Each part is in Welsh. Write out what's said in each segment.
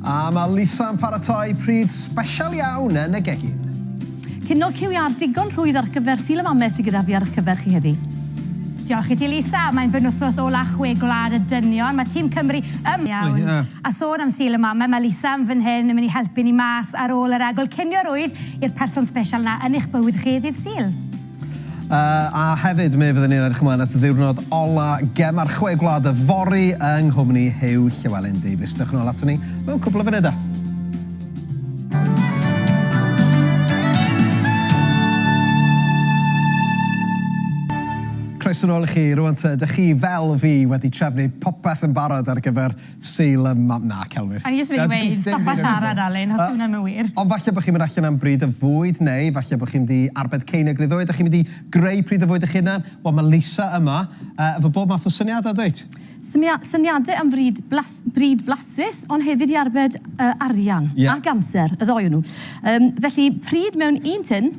A mae Lisa yn paratoi pryd sbesial iawn yn y gegin. Cinio cyw iâr digon rhwydd ar gyfer Sul y Mame sydd gyda fi ar eich cyfer chi heddi. Diolch i ti Lisa, mae'n benwythnos ola Chwe Gwlad y Dynion, mae tîm Cymru ym iawn. Yeah. A sôn am Sul y Mame, mae Lisa yn fan hyn yn mynd i helpu ni mas ar ôl yr egwyl cinio rwydd i'r person sbesial 'na yn eich bywyd chi ddydd Sul. A hefyd, mi fyddwn ni'n edrych ymlaen at ddiwrnod ola Gemau'r Chwe Gwlad yfory yng nghwmni Huw Llywelyn Davies. Dewch yn ôl aton ni mewn cwpl o funudau. Croeso nôl i chi. Rwan te, dych chi fel fi wedi trefnu popeth yn barod ar gyfer Sul y mam... Na, celwydd. O'n i jyst yn mynd i weud, stopa siarad Alun, achos dyw hwnna ddim yn wir. Ond falle bod chi'n mynd allan am bryd o fwyd, neu falle bod chi'n mynd i arbed ceiniog neu ddwy, dach chi'n mynd i greu pryd o fwyd eich hunan? Wel, mae Lisa yma efo bob math o syniadau, dwyt? Synia- syniadau am fryd blas- bryd blasus, ond hefyd i arbed uh, arian yeah. ac amser, y ddou o nhw. Um, felly, pryd mewn un tin,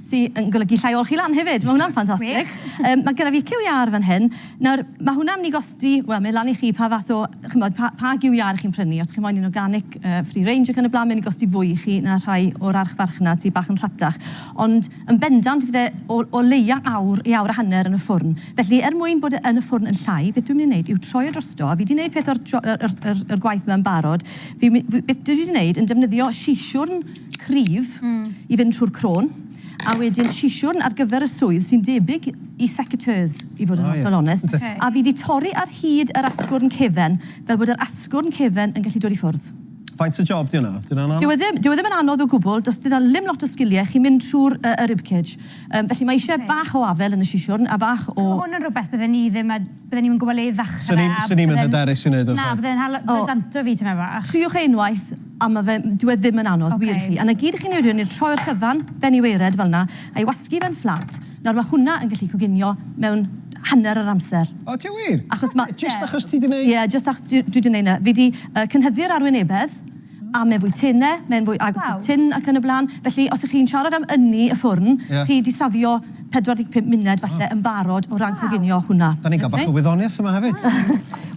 sy'n yn golygu llai o olchi lan hefyd. Mae hwnna'n ffantastig. Um, mae gyda fi cyw iâr fan hyn. Nawr, mae hwnna'n mynd i gosti, wel, mae'n lan i chi pa fath o, chimod, pa, pa gyw iâr chi'n prynu. Os chi'n moyn un organic, uh, free range ac yn y blaen, mae'n mynd i gosti fwy i chi na rhai o'r archfarchnad sydd bach yn rhatach. Ond yn bendant fydd e o, o leia awr i awr a hanner yn y ffwrn. Felly, er mwyn bod e yn y ffwrn yn llai, beth dwi'n mynd i wneud yw troi o drosto, a fi wedi gwneud peth o'r, yr, yr, yr, yr gwaith yma yn barod. Fi, fi, beth dwi wedi gwneud yn defnyddio sisiwrn cryf mm. i fynd trwy'r crôn. A wedyn sisiwrn ar gyfer y swydd sy'n debyg i secateurs, i fod yn hollol oh, onest. Okay. A fi 'di torri ar hyd yr asgwrn cefen, fel bod yr asgwrn cefen yn gallu dod i ffwrdd. Faint o job 'di hwnna? 'Di hwnna'n anodd? Dyw e ddim, dyw e ddim yn anodd o gwbl, does dyna ddim lot o sgiliau, chi'n mynd trwy'r yy y ribcage. Yym felly mae eisiau okay. bach o afel yn y sisiwrn a bach o... Mae hwn yn rhywbeth bydden ni ddim a bydden ni'm yn gwybod le i ddechrau. Swn i'm swn i'm yn hyderus i wneud o Na, bydde'n hala bydde danto fi tymed bach. Triwch e unwaith a ma' fe dyw e ddim yn anodd, wir i chi. A 'na gyd 'ych chi'n neud wedyn yw troi'r cyfan ben i waered fel 'na a'i wasgu fe'n fflat. Nawr ma' hwnna yn gallu coginio mewn hanner yr amser. O 'di o wir? Achos ma'... Jyst achos ti 'di neud... Ie jyst achos dwi dwi 'di neud 'na. Fi 'di yy cynhyddu'r arwynebedd a mae'n fwy tene, mae'n fwy agos i'r tin ac yn y blaen. Felly os 'ych chi'n siarad am ynni y ffwrn, chi 'di safio 45 munud falle yn barod o ran coginio hwnna. Da ni'n cael bach o wyddoniaeth yma hefyd.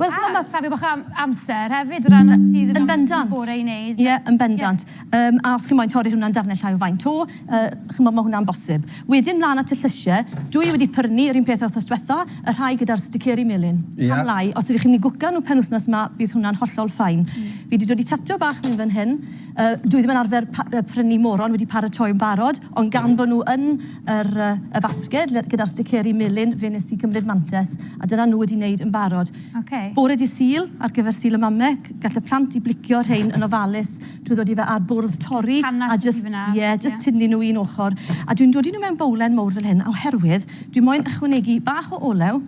Wel ch'mo' ma'... A safio bach o amser hefyd o ran os ti ddim Yn bendant. bore i neud. Ie, yn bendant. Yym a os chi moyn torri hwnna'n darnau llai o faint o, yy ch'mo' ma' hwnna'n bosib. Wedyn mlan at y llysie, dwi wedi prynu yr un peth â wythnos dwetha, y rhai gyda'r sticeri melyn. Ie. Pam lai, os ydych chi'n mynd i gwca nhw penwythnos 'ma, bydd hwnna'n hollol fine. Fi 'di dod i tato bach mewn fan hyn, yy dwi ddim yn arfer pa- yy prynu moron wedi paratoi yn barod, ond gan bo' nhw yn yr yy y fasged le- gyda'r sticeri melyn, fe nes i cymryd mantes, a dyna nhw wedi neud yn barod. Ok. Bore dydd Sul, ar gyfer Sul y Mame, gall y plant i blicio rhein yn ofalus trwy ddod i fe ar bwrdd torri a jyst, ie, jyst tynnu nhw un ochr. A dwi'n dodi nhw mewn bowlen mowr fel hyn oherwydd dwi moyn ychwanegu bach o olew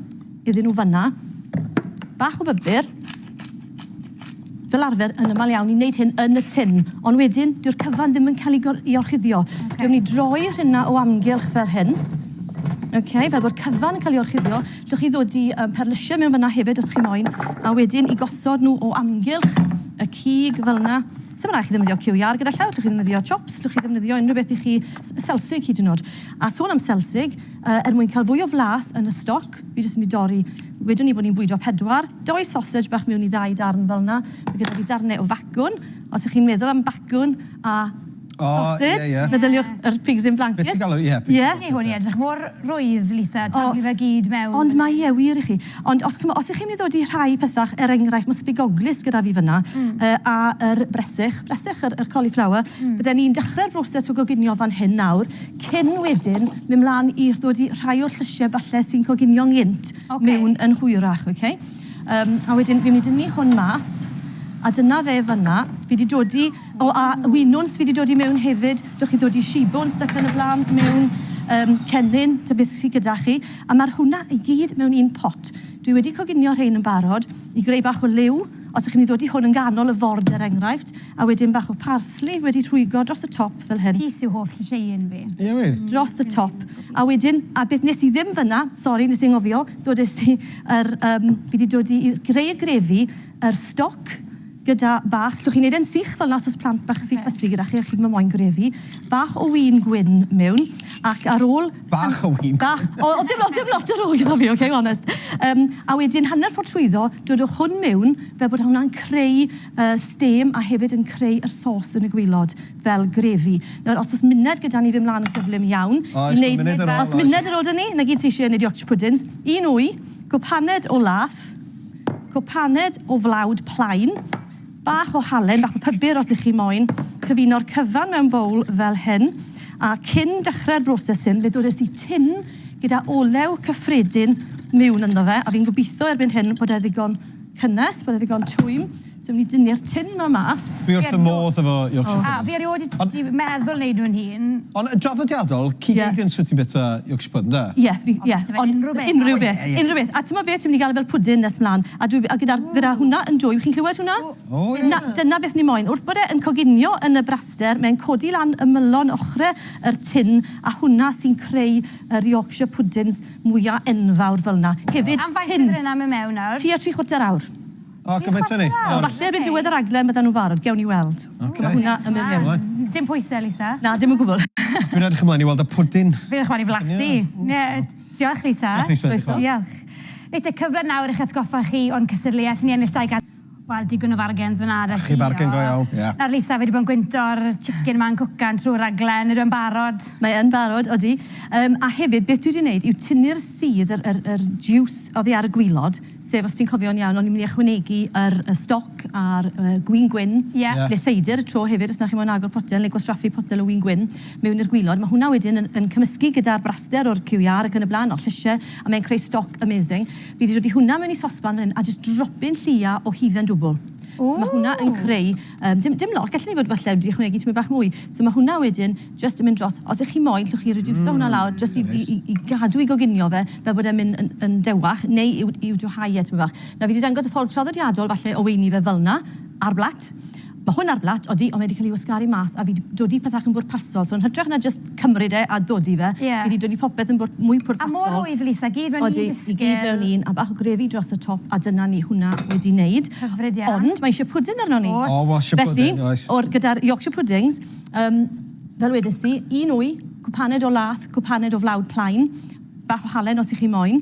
iddyn nhw fan'na, bach o bupur, fel arfer yn aml iawn ni'n neud hyn yn y tin, ond wedyn dyw'r cyfan ddim yn cael ei gor- ei orchuddio. Okay. Dwi'n mynd i droi rhina o amgylch fel hyn. Okay, fel bod cyfan yn cael ei orchuddio. Llwch chi ddod i um, perlysiau mewn fyna hefyd os chi moyn. A wedyn i gosod nhw o amgylch y cig fel yna. Sdim rhaid chi ddefnyddio cyw iâr gyda llaw, llwch chi ddefnyddio chops, llwch chi ddefnyddio unrhyw beth i chi, selsig hyd yn oed. A sôn am selsig, uh, er mwyn cael fwy o flas yn y stoc, fi jyst yn mynd i dorri, wedwn ni bod ni'n bwydo pedwar, doi sausage bach mewn i ddau darn fel yna. Mae gyda fi darnau o facwn. Os ych chi'n meddwl am bacwn a O, sausage, ie, ie. meddyliwch yr pigs in blankets. Be ti'n galw, ie. Ie. Neu hwn i edrych mor rwydd, Lisa, taflu fe gyd mewn. Ond mae e wir i chi. Ond os, ch'mo', os ych chi'n mynd i ddod i rhai pethach, er enghraifft, mae sbigoglys gyda fi fyna, mm. a yr bresych, bresych, yr, yr cauliflower, mm. bydden ni'n dechrau'r broses o goginio fan hyn nawr, cyn wedyn mynd mlaen i ddod i rhai o'r llysiau falle sy'n coginio'n gynt okay. mewn yn hwyrach, okay? Um, a wedyn fi'n mynd i dynnu hwn mas, a dyna fe fyna. Fi wedi dodi, o, a winwns fi wedi dodi mewn hefyd. Dwch chi ddodi shibwns ac yn y blaen mewn um, cennin, ta beth sydd gyda chi. A mae'r hwnna i gyd mewn un pot. Dwi wedi coginio rhein yn barod i greu bach o liw, os ydych chi'n mynd i ddodi hwn yn ganol y ford er enghraifft, a wedyn bach o parsley wedi rhwygo dros y top fel hyn. Pys yw hoff llysieuyn fi. Ie wir? Dros y top. A wedyn, a beth nes i ddim fyna, sori nes i anghofio, dodes i yr, yym, fi 'di dod i greu y grefi, yr stoc, gyda bach, llwch chi wneud e'n sych fel 'na os oes plant bach sy'n ffysi gyda chi a chi ddim yn moyn grefi, bach o win gwyn mewn, ac ar ôl... Bach o win gwyn? Bach, o, o dim lot, dim lot ar ôl gyda fi, okay, honest. Um, a wedyn hanner ffordd trwyddo, dodwch hwn mewn, fel bod hwnna'n creu uh, stêm a hefyd yn creu yr sos yn y gwylod fel grefi. Nawr, os oes muned gyda ni, fi mlaen yn gyflym iawn. Oes, mae munud ar ôl. Os muned ar ôl 'da ni, 'na gyd ti eisiau wneud Yorkshire puddings. Un wy, gwpaned o lath, Cwpaned o flawd plaen, bach o halen, bach o pybyr os ych chi moyn, cyfuno'r cyfan mewn bowl fel hyn, a cyn dechrau'r broses hyn, fe ddodes i tin gyda olew cyffredin miwn ynddo fe, a fi'n gobeithio erbyn hyn bod e ddigon cynnes, bod e ddigon twym. So fi'n mynd i dynnu'r tin 'ma mas. Dwi wrth fy modd efo Yorkshire puddings. A fi erioed 'di meddwl neud nhw'n hun. Ond yn draddodiadol, cig eidion sut ti'n byta Yorkshire pudding, ynde? Ie, fi, ie. Ond unrhyw beth. Unrhyw beth, unrhyw beth. A timod beth, ti'n mynd i gael e fel pwdin nes mlaen. A dwi, a gyda'r, gyda hwnna yn dwym, chi'n clywed hwnna? O ie. Na, dyna beth ni moyn. Wrth bod e yn coginio yn y braster, mae'n codi lan ymylon ochre yr tin, a hwnna sy'n creu yr Yorkshire puddings mwya enfawr fel 'na. Hefyd, tin. Am faint fydd hynna'n mynd mewn nawr? Tua tri chwarter awr. O, gymaint hynny? O, falle erbyn diwedd y raglen byddan nhw'n barod, gewn ni weld. Ocê. So ma' hwnna yn mynd mewn. Dim pwyse, Lisa? Na, dim o gwbl. Dwi'n edrych ymlaen i weld y pwdin. Fi'n edrych ymlaen i flasu. Ie. Diolch, Lisa. Diolch, Lisa. Croeso. Diolch. Reit te, cyfle nawr i'ch atgoffa chi o'n cystadleuaeth ni ennill 200... Wel, digon o fargens fyna 'da chi. Achub bargen go iawn, ie. Nawr Lisa, fi 'di bod yn gwynto'r chicken 'ma'n cwcan trwy'r raglen, ydw e'n barod? Mae yn barod, odi. Yym, a hefyd, beth dwi 'di wneud yw tynnu'r sudd, yr, yr, yr juice oddi ar y gwilod, Sef, os ti'n cofio'n iawn, o'n i'n mynd i ychwanegu yr y stoc a'r yy gwin gwyn. Ie. Ie. Neu seidr y tro hefyd os na chi moyn agor potel neu gwastraffu potel o win gwyn mewn i'r gwilod. Ma' hwnna wedyn yn yn cymysgu gyda'r braster o'r cyw iâr ac yn y blaen, o'r llysie, a mae'n creu stoc amazing. Fi 'di dod i hwnna mewn i sosban fan hyn a jyst dropyn llia o hufen dwbl. So ma' hwnna yn creu yym dim dim lot, gallen ni fod falle wedi ychwanegu tymed bach mwy. So ma' hwnna wedyn jyst yn mynd dros, os 'ych chi moyn, llwch chi reduso hwnna lawr jyst i i i i gadw i goginio fe fel bod e'n mynd yn yn dewach neu i'w i'w dwhau e tymed bach. Nawr fi 'di dangos y ffordd traddodiadol falle o weini fe fel 'na ar blat. Ma' hwn ar blat, odi, ond mae 'di cael ei wasgaru mas a fi 'di dodi pethach yn bwrpasol. So yn hytrach na jyst cymryd e a dodi fe, Ie. fi 'di dodi popeth yn bwr- mwy pwrpasol. A mor rwydd, Lisa, gyd mewn un dysgl. Odi, i gyd mewn un, a bach o grefi dros y top, a dyna ni, hwnna wedi wneud. Hyfryd iawn. Ond mae eisiau pwdin arnon ni. Oes. O, oes eisiau pwdin, oes. Felly, o'r, gyda'r Yorkshire puddings, um, fel wedes i, un wy, cwpaned o lath, cwpaned o flawd plaen, bach o halen os ych chi moyn.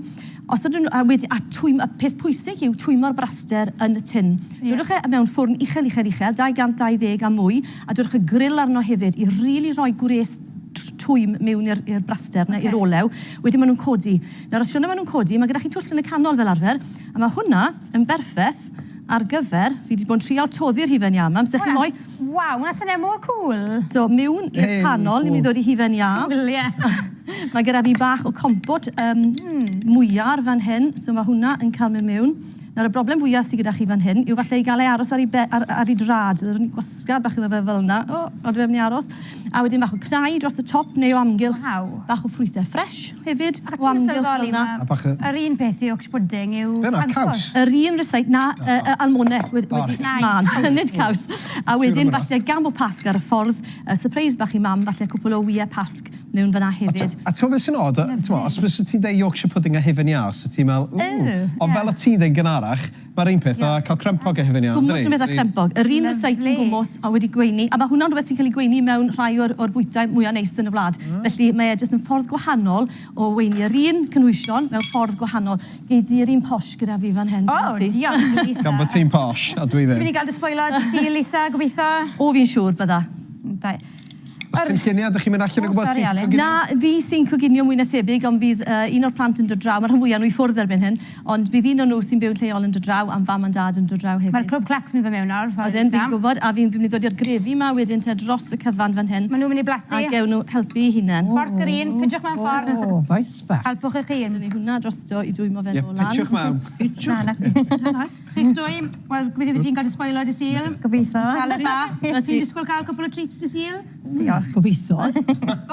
Os ydyn nhw, a wedi, a twym, y peth pwysig yw twymo'r braster yn y tin. Ie. Dodwch e mewn ffwrn uchel, uchel, uchel, 220 a mwy, a dodwch y grill arno hefyd i rili rhoi gwres twym mewn i'r i'r braster neu i'r olew. Wedyn maen nhw'n codi. Nawr os siwrne maen nhw'n codi, mae gyda chi twll yn y canol fel arfer, a mae hwnna yn berffeth ar gyfer, fi wedi bod yn trial toddi'r hufen iâ yma, amser chi moyn. Waw, hwnna'n syniad mor cŵl. So mewn i'r canol, ni'n mynd i ddod i hufen iâ. Cŵl, ie. Mae gyda fi bach o compot um, mwyar fan hyn, so mae hwnna yn cael mynd mewn. Nawr y broblem fwyaf sydd gyda chi fan hyn yw falle i gael ei aros ar ei, be, ar, ar ei drad. Rwy'n gwasgad bach iddo fe fel yna. O, ond dwi'n mynd i aros. A wedyn bach o cnau dros y top neu o amgylch. Waw. Bach o ffrwythau ffresh hefyd. Ac o ti'n amgylch fel sylweddoli yna. ma' A bach o- yr un peth yw Yorkshire pudding yw Be' 'na, pancos. caws? Yr un rysait, na, uh, uh, almone wedi, O, wedi reit. mân, nid caws. A wedyn Siŵr o fod. falle gan bod Pasg ar y ffordd, uh, surprise bach i mam, falle cwpl o wyau Pasg mewn fyna hefyd. A ti'n beth sy'n od, t'mo, os byse ti'n deud Yorkshire pudding a hufen iâ, 'sa ti'n meddwl, ww. Ond fel o' ti'n deud yn gynharach, mae'r un peth â cael crempog a hufen iâ, Gwmws yn beth â crempog. Yr un rysait yn gwmws a wedi gweini. A mae hwnna'n rhywbeth sy'n cael ei gweini mewn rhai o'r, o'r bwytai mwyaf neis yn y wlad. Felly mae e jyst yn ffordd gwahanol o weini yr un cynhwysion mewn ffordd gwahanol. Gei di yr un posh gyda fi fan hyn. O, diolch, Lisa. Gan bod ti'n posh, a dwi ddim. Ti'n mynd i gael dy sboilo dy Sul, Lisa, gobeithio? O, fi'n siŵr, bydda. Da. Oes cynlluniau? Dych chi'n mynd allan o gwbl? Sori, Alun. Na, fi sy'n coginio mwy na thebyg, ond bydd uh, un o'r plant yn dod draw. Mae'r rhan fwyaf nhw i ffwrdd erbyn hyn, ond bydd un o'n nhw sy'n byw'n lleol yn dod draw, a'n fam a'n dad yn dod draw hefyd. Mae'r clwb clecs mynd fy mewn nawr, sori. Odyn, fi'n gwybod, a fi'n mynd i ddod i'r grefi ma wedyn te dros y cyfan fan hyn. Maen nhw'n mynd i blasu. A gewn nhw helpu eu hunain. Fforc yr un, pidiwch mewn ffordd. O, faes bach. Helpwch eich hun. Dynnu hwnna drosto i dwymo fe Ie, nôl lan. pitiwch mewn. Pitiwch. Na, na. Chi'ch dwy, wel, gobeithio bydd ti'n cael dy sboilo dy Sul. Gobeithio. Cael y bach. Ti'n disgwyl cael cwpl o treats dy Sul? Diolch. Gobeithio.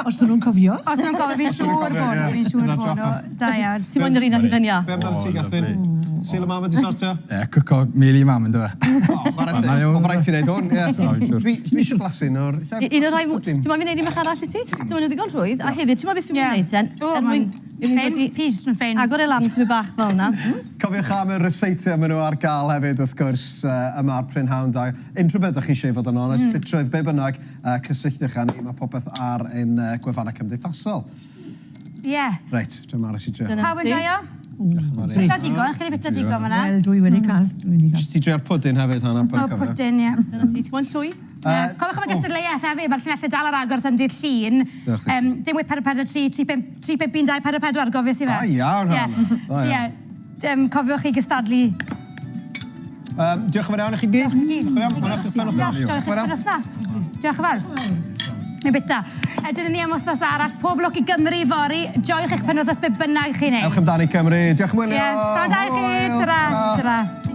Os dyn nhw'n cofio. Os nhw'n cofio, fi'n siŵr bod nhw, fi'n siŵr bod nhw. Da iawn. Ti'n moyn yr un â hufen iâ? Be amdano ti, Gethin? Sul y mam wedi sortio? Ie, cwco meal i mam, yndyfe? O, chwarae teg. O, ma' raid ti neud hwn, ie. Dwi dwi eisiau blasu un o'r... Un o'r rhai... Ti'n moyn fi neud un bach arall i ti? So maen nhw'n ddigon rhwydd, a hefyd, ti'n moyn beth fi'n mynd i wneud ten? O, Er mwyn... Ffein, peas yn ffein. Agor e lan tipyn bach fel yna. Cofiwch am y ryseitiau, maen nhw ar gael hefyd wrth gwrs yma ar Prynhawn Da. Unrhyw beth ydych chi eisiau i fod yn onest, ffitrwydd, be bynnag, cysylltwch â ni, mae popeth ar ein gwefannau cymdeithasol. Ie. Reit, dwi'n aros i drio. Pawb yn joio? Diolch yn fawr iawn. Cael digon, chi wedi bwyta digon fan'na. Wel, dwi wedi cael, dwi wedi cael. Ti drio'r pwdin hefyd, Hana? O, pwdin, ie. Dyna ti, ti'n moyn llwy? Cofiwch am y gystadleuaeth hefyd, mae'r llinellau dal ar agor tan ddydd Llun. Diolch i ti. Dim 8 4 4 3 3 5 3 5 1 2 4 4, gofies i fe. Da iawn, Hana. Da iawn. Ie. Cofiwch i gystadlu. Diolch yn fawr iawn i chi gyd. Diolch yn fawr iawn. Mwynhewch eich penwythnos. Diolch Diolch yn fawr iawn. penwythnos. Diolch yn fawr. Mae'n bita. Dyna ni am wythnos arall. Pob lwc i Gymru fory. Joiwch eich penwythnos be bynnag chi'n neud. Ewch amdani Cymru. Diolch am wylio. Ie. Tara da i chi. Hwyl. Tara. Tara. Tara.